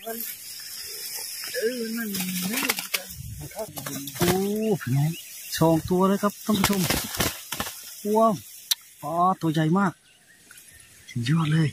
เออ นั่น โอ้ พี่น้อง สองตัวเลยครับท่านผู้ชม ว้าว ปลาตัวใหญ่มาก สุดยอดเลย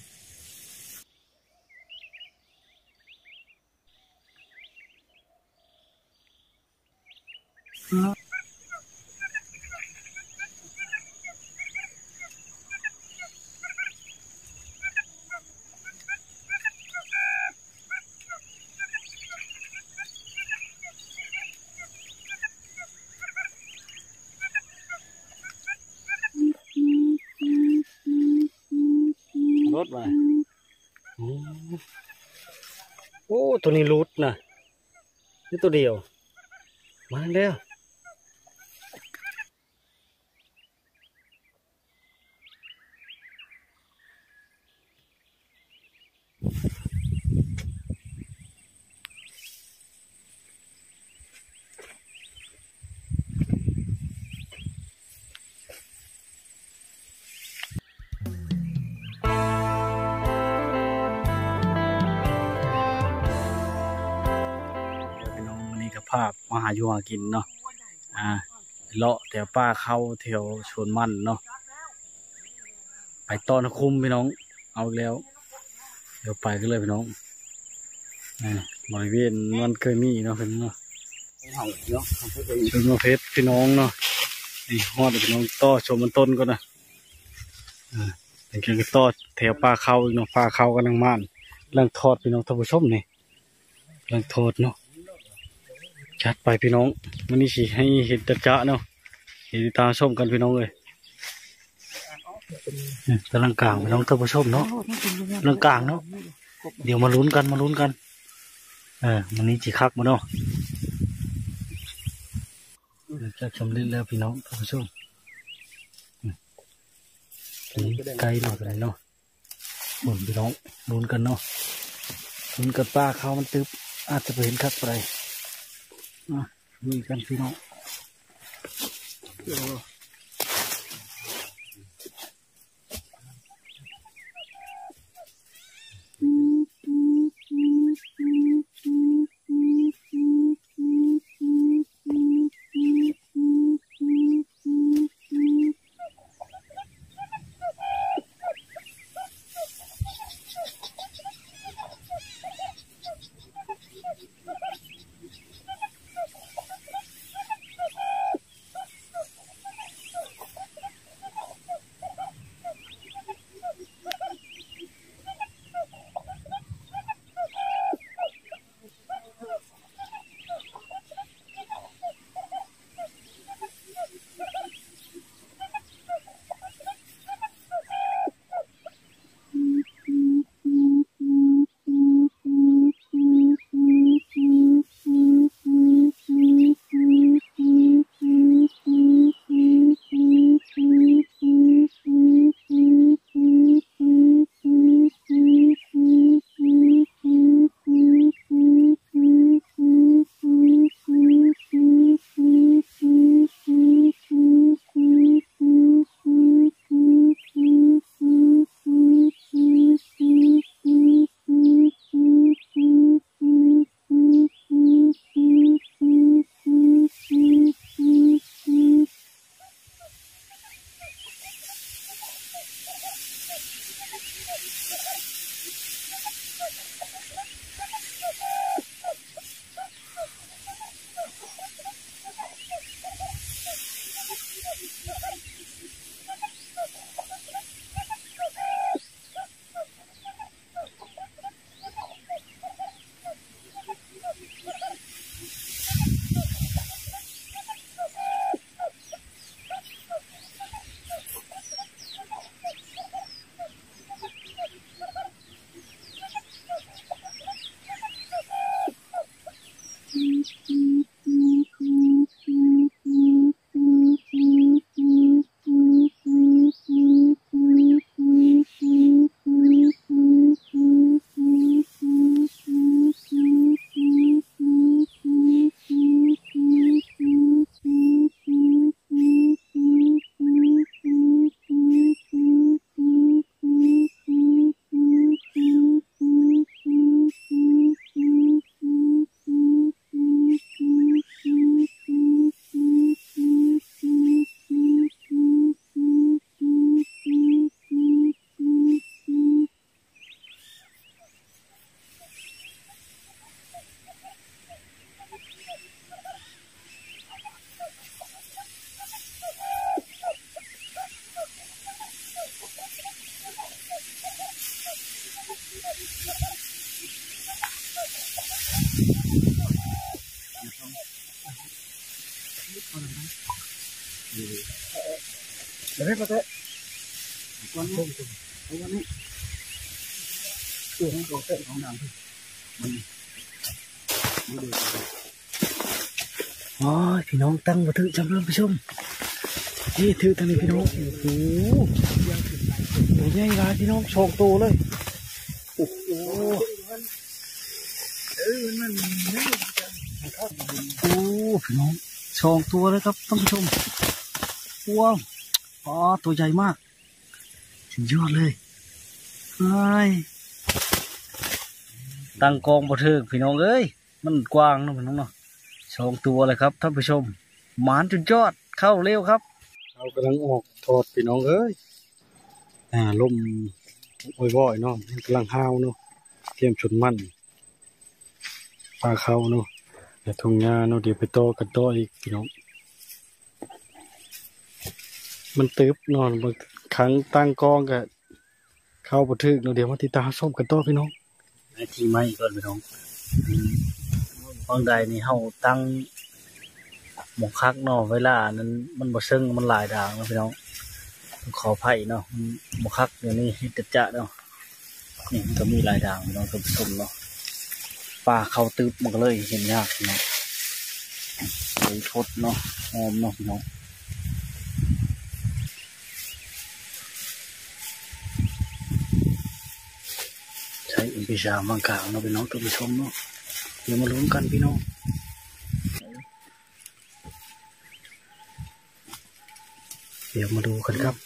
หลุดว่ะ โอ้ โอ้ ตัวนี้หลุดนะ นี่ตัวเดียว มาแล้ว พี่น้อง มื้อนี้ก็พามาหาอยู่หากินเนาะ อ่า เลาะแถวป่าเข้าแถวสวนมันเนาะ ไปต่อนะคุ้มพี่น้อง เอาอีกแล้ว เดี๋ยวไปกันเลยพี่น้อง อ่า บริเวณมันเคยมีเนาะพี่น้องเนาะ เนาะ สวนมะเขือพี่น้องเนาะ นี่ฮอดพี่น้อง ต่อชมมันต้นก่อนนะ อ่า เป็นการต่อแถวป่าเข้าอีกเนาะ ป่าเข้ากำลังม่าน กำลังทอดพี่น้องท่านผู้ชมนี่ กำลังทอดเนาะ จัดไปพี่น้อง มื้อนี้สิให้เห็นจะๆเนาะ เดี๋ยวติดตามชมกันพี่น้องเอ้ย นี่กำลังกลางพี่น้องท่านผู้ชมเนาะ กำลังกลางเนาะ เดี๋ยวมาลุ้นกัน มาลุ้นกัน เออ มื้อนี้สิคักบ่เนาะ เดี๋ยวจะสำเร็จแล้วพี่น้องท่านผู้ชม อืม นี่ใกล้แล้วกันเนาะ หมุนพี่น้อง ลุ้นกันเนาะ ลุ้นกัน ป่าเข้ามันตึบ อาจจะบ่เห็นคักปานใด อ่ะ ลุยกันพี่น้อง โอ้ ເຮັດມາແຕະ ວັນນີ້ ເອົາວັນນີ້ ເອີ ຂອງແຕະຂອງດັງ ມັນ ມັນເດີ ໂອ້ຍ ພີ່ນ້ອງ ຕັ້ງບໍ່ຖືກຊ້ຳ ທ່ານຜູ້ຊົມ ນີ້ຖືກທາງນີ້ພີ່ນ້ອງ ໂອ້ໂຫ ໂຕໃຫຍ່ຫຼາຍພີ່ນ້ອງ ສອງໂຕເລີຍ ໂອ້ໂຫ ໂອ້ ພີ່ນ້ອງ ສອງໂຕເລີຍຄັບທ່ານຜູ້ຊົມ ວ້າວ ອໍ ໂຕໃຫຍ່ມາກ ສຸດຍອດເລີຍ ອ້າຍ ຕັ້ງກ້ອງບໍ່ຖືກພີ່ນ້ອງເອີຍ ມັນກວ້າງເນາະພີ່ນ້ອງເນາະ ສອງຕົວເລີຍຄັບທ່ານຜູ້ຊົມ ໝານສຸດຍອດ ເຂົ້າເລວຄັບ ເຮົາກຳລັງອອກທອດພີ່ນ້ອງເອີຍ ອ່າ ລົມ ໂອ້ຍ ວອຍເນາະ ມັນກຳລັງຫ້າວເນາະ ກຽມຊົນມັນ ປາເຂົ້າເນາະ ແລະ ທົ່ງຫຍ້າເນາະ ດຽວໄປຕໍ່ກັນຕໍ່ອີກພີ່ນ້ອງ ມັນຕຶບເນາະ ບາງຄັ້ງຕັ້ງກ້ອງກະ ເຂົ້າບໍ່ຖືກເນາະ ດຽວມາຕິດຕາມຮັບຊົມກັນຕໍ່ພີ່ນ້ອງ ທີ່ໃໝ່ກ່ອນພີ່ນ້ອງ ອືມ ຫວ່າງໃດນີ້ເຮົາຕັ້ງບໍ່ຄັກເນາະ ເວລານັ້ນມັນບໍ່ເຊິ່ງ ມັນຫຼາຍດາງເນາະພີ່ນ້ອງ ຕ້ອງຂໍອະໄພເນາະ ມັນບໍ່ຄັກ ດຽວນີ້ເຮັດຈັດຈະເນາະ ນີ້ມັນກະມີຫຼາຍດາງພີ່ນ້ອງ ທ່ານຜູ້ຊົມເນາະ ປາເຂົ້າຕຶບ ມັນກະເລີຍເຫັນຍາກພີ່ນ້ອງ ໄປທົດເນາະ ຫອມເນາະພີ່ນ້ອງ ໃຊ້ເອັມພີສາມ ວາງກາງເນາະພີ່ນ້ອງ ທ່ານຜູ້ຊົມເນາະ ດຽວມາລຸ້ນກັນພີ່ນ້ອງ ດຽວມາດູກັນຄັບ.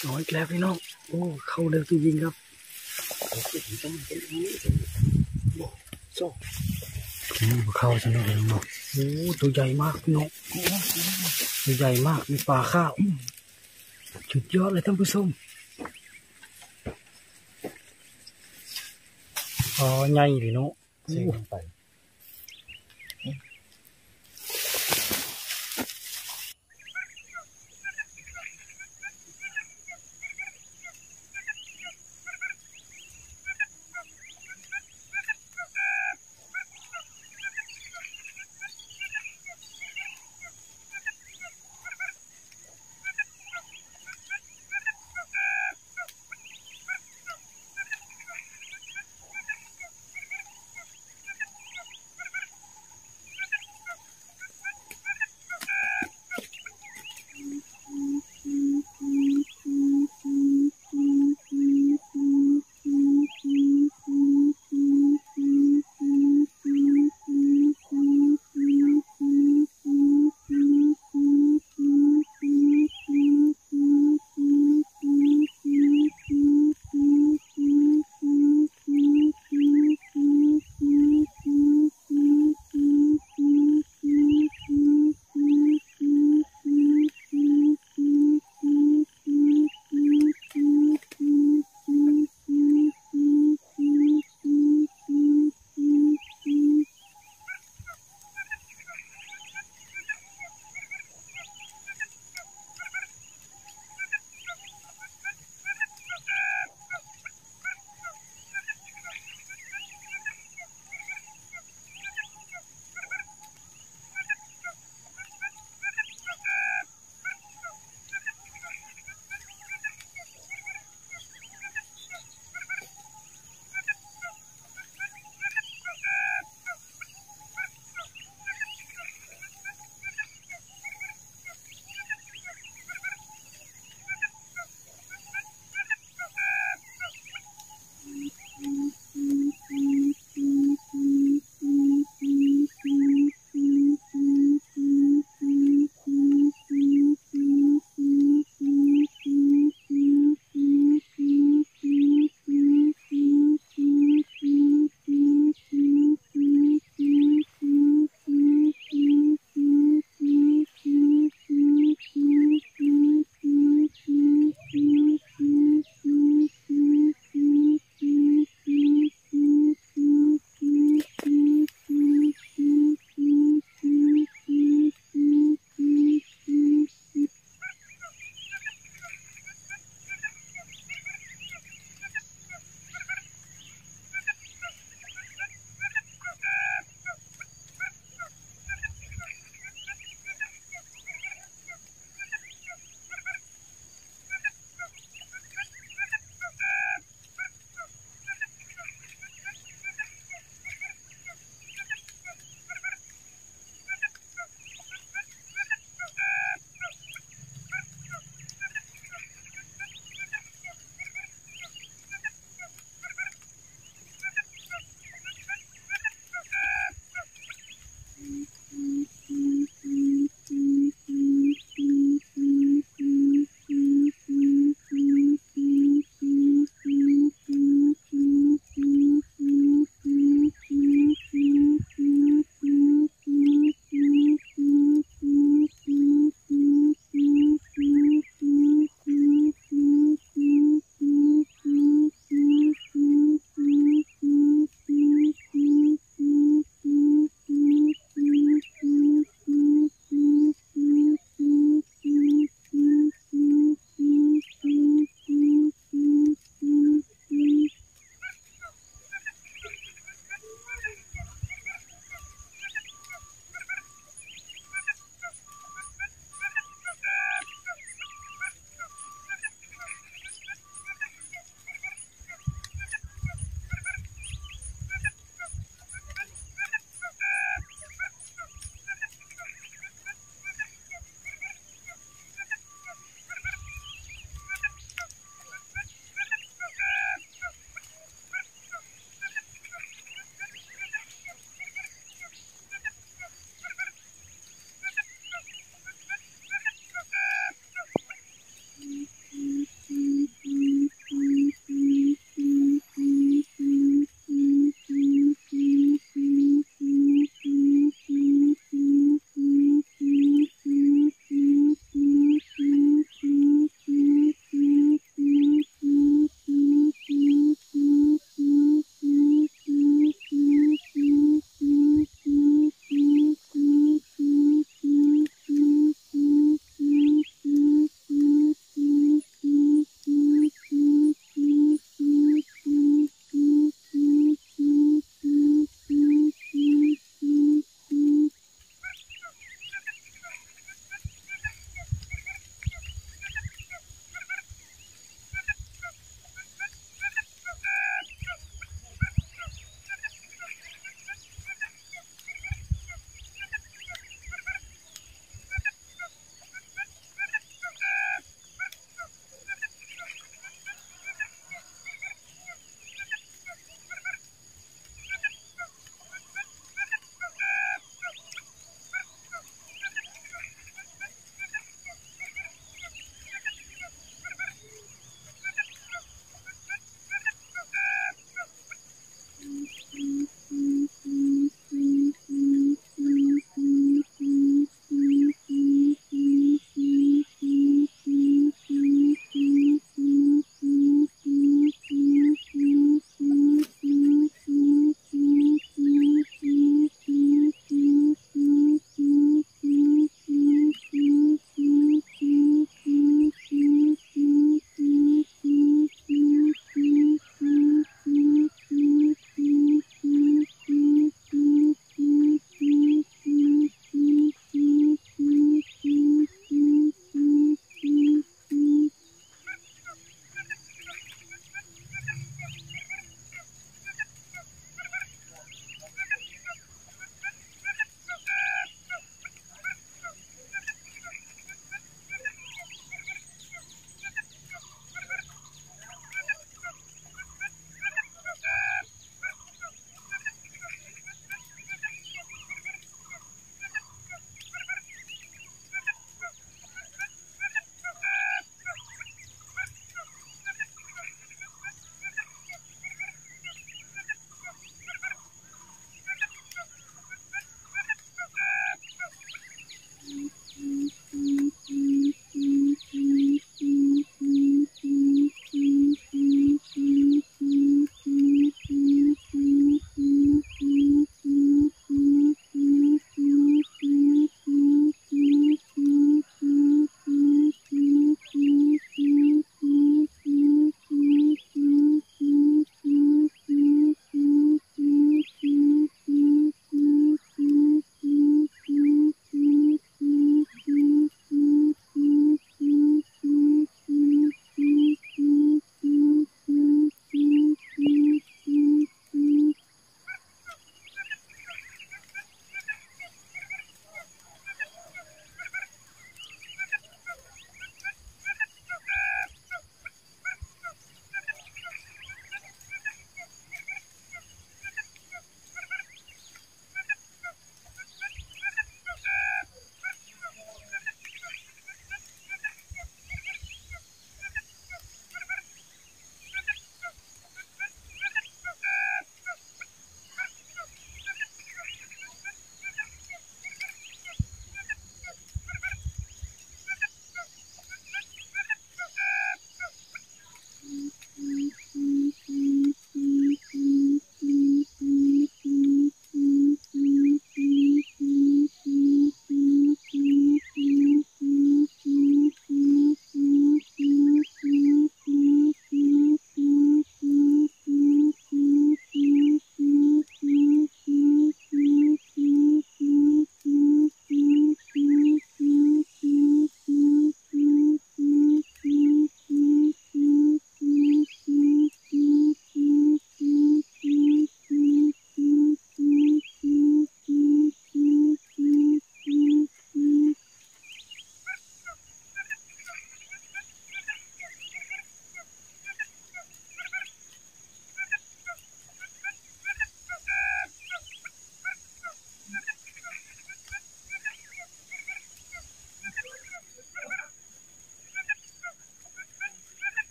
ເອົາອີກແລ້ວພີ່ນ້ອງ ໂອ້ ເຂົ້າເລີຍຕົວຍິງຄັບ. ໂອ້ ບໍ່ເຂົ້າຊັ້ນເນາະພີ່ນ້ອງເນາະ. ໂອ້ ຕົວໃຫຍ່ມາກພີ່ນ້ອງ ຕົວໃຫຍ່ມາກ ມີປາຂາວ ສຸດຍອດເລີຍທ່ານຜູ້ຊົມ. ອໍ ໃຫຍ່ເດເນາະ. ໂອ້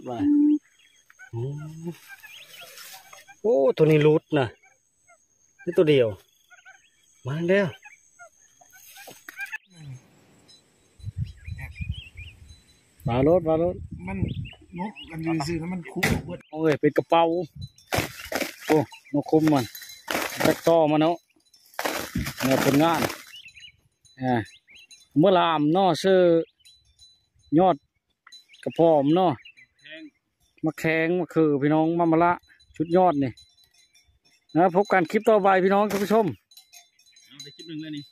ໂອ້ ໂອ້ ໂຕນີ້ຫຼຸດນະ ມີໂຕດຽວ ມາແລ້ວ ມາໂລດ ມາໂລດ ມັນນົກກັນຢູ່ຊື່ ແລ້ວມັນຄຸບເບິດ ໂອ້ຍ ເປັນກະເປົາ ໂອ້ ນົກຄຸມມັນ ຈັກຕໍ່ມາເນາະ ແນວຜົນງານ ອ່າ ເມື່ອລາມເນາະ ຊື່ຍອດກະປອມເນາະ ມາແຂງ ມາຄືພີ່ນ້ອງ ມາມະລະ ສຸດຍອດນີ້ ນະ ພົບກັນຄລິບຕໍ່ໄປພີ່ນ້ອງທ່ານຜູ້ຊົມ ເອົາໄດ້ຄລິບໜຶ່ງແລ້ວນີ້